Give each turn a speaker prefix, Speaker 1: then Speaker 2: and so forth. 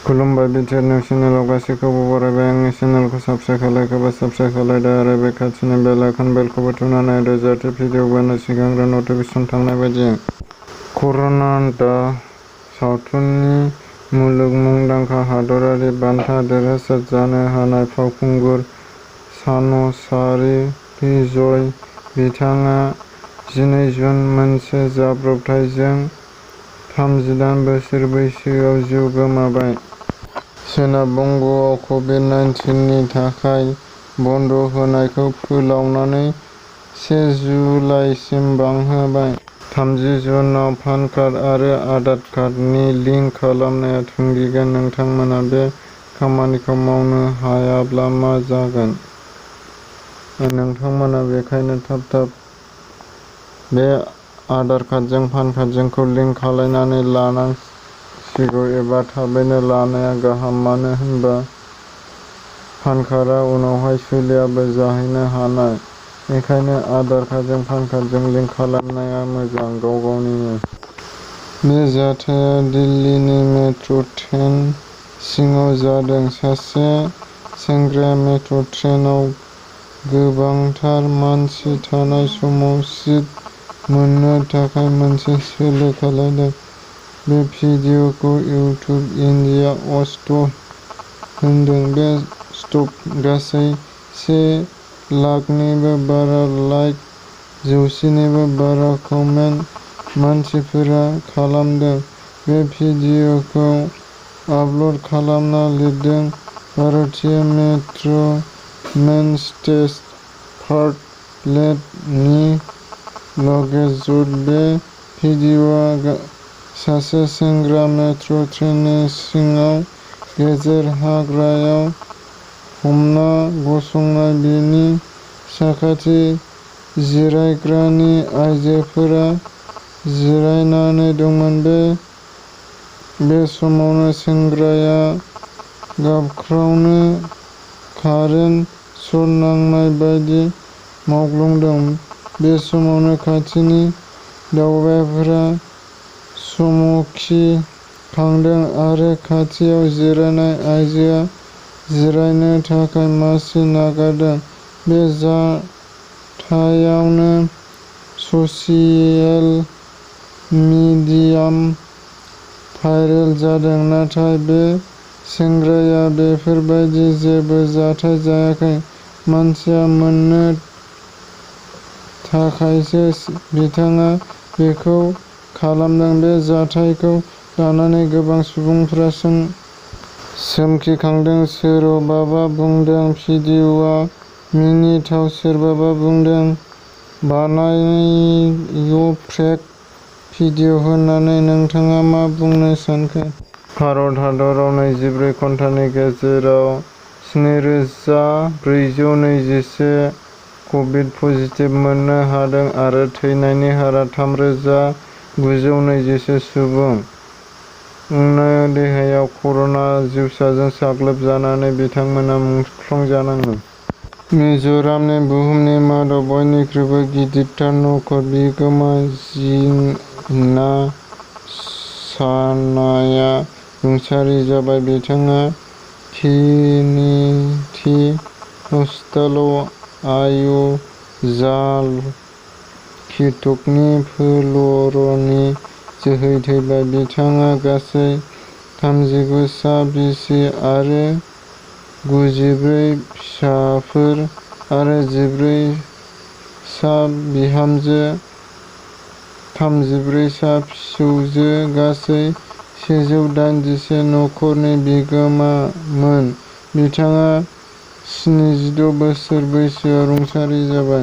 Speaker 1: खुलुमबाय BTR news चेनेलाव गासैखौबो बरायबाय। आंनि चेनेलखौ साबस्क्राइब खालायखोबा साबस्क्राइब खालायदो आरो बे खाथिनि बेल आइकन बेलखौबो थुनानै होदो जाहाथे भिडिअ हगारनाय सिगांग्रो नटिफिकेसन थांनाय बायदि। कर'ना दा सावथुननि मुलुग मुंदांखा हादरारि बान्था देरहासार जानो हानाय फावखुंगुर सानचारि बिजय बिथाङा 12 जुन मोनसे जाब्रबथायजों 38 बोसोर बैसोआव जिउ गोमाबाय। सोनाब बंगआव कभिड-19 नि थाखाय बन्द होनायखौ फोलावनानै 1 जुलाइसिम बांहोबाय। 30 जुनआव पान कार्ड आरो आधार कार्डनि लिंक खालामनाया थुंगिगोन। नोंथांमोना बे खामानिखौ मावनो हायाब्ला मा जागोन? नोंथांमोना बेनिखायनो थाब बे आधार कार्डजों पान कार्डखौ लिंक खालामनानै लानांसिगौ एबा थाबैनो लानाया गाहाम। मानो होनबा पान कार्डआ उनावहाय सोलियाबो जाहैनो हानाय। बेनिखायनो आधार कार्डजों पान कार्डजों लिंक खालामनाया मोजां। गाव-गावनिनो। बे जाथाया दिल्लीनि मेट्र' ट्रेन सिङाव जादों। सासे सेंग्राया मेट्र' ट्रेनआव गोबांथार मानसि थानाय समाव सिट मोननो थाखाय मोनसे सोलो खालामदों। बे भिडिअ'खौ इउटिउब इन्डिया अवाच होदों। बे स्टप गासै 1 लाखनिबो बारा लाइक, 100 निबो बारा कमेन्ट मानसिफोरा खालामदों। बे भिडिअ'खौ आपल'ड खालामना लिरदों भारतीय मेट्र' मेन स्टेज पार्ट लेट नि लकेश ज'ट। बे भिडिअ'आ सासे सेंग्रा मेट्र' ट्रेननि सिङाव गेजेर हाग्रायाव हमना गसंनाय। बिनि साखाथि जिरायग्रानि आइजोफोरा जिरायनानै दंमोन। बे समावनो सेंग्राया गाबख्रावनो कारेन्ट शक नांनाय बायदि मावग्लुंदों। बे समावनो खाथिनि दावबायारिफोरा चमखि खांदों आरो खाथियाव जिरायनाय आइजोआ जिरायनो थाखाय मासि नागारदों। बे जाथायानो ससियेल मिडियायाव भाइरेल जादों। नाथाय बे सेंग्राया बेफोरबायदि जेबो जाथाय जायाखै। मानसिया मोननो थाखायसो बिथाङा बेखौ खालामदों। बे जाथायखौ लानानै गोबां सुबुंफोरा सोमोनांदों। सोरबाबा बुंदों भिडिअ'आ मिनिथाव, सोरबाबा बुंदों बानायनाय फेक भिडिअ' होननानै। नोंथाङा मा बुंनो सानखो? भारत हादराव 24 घन्टानि गेजेराव 7421 कभिड पजिटिभ मोननो हादों आरो थैनायनि हारआ 3921 सुबुं। देहायाव कर'ना जिउसाजों साग्लोबजानानै बिथांमोना मुंख्लंजानाङो। मिज'रामनि बुहुमनि मादाव बयनिख्रुइबो गिदिरथार नखर बिगोमा जिना सानाया रुंसारि जाबाय। बिथाङा ट्रिनिटी हस्पिटालाव आयुजाल'किटनि फ्ल'रनि जोहै थैबाय। बिथांहा गासै 39 फिसा बिसि आरो 94 फिसाफोर आरो 14 फिसा बिहामजो, 34 फिसा फिसौजो, गासै 181 नखरनि बिगोमामोन। बिथाङा 76 बोसोर बैसोआव रुंसारि जाबाय।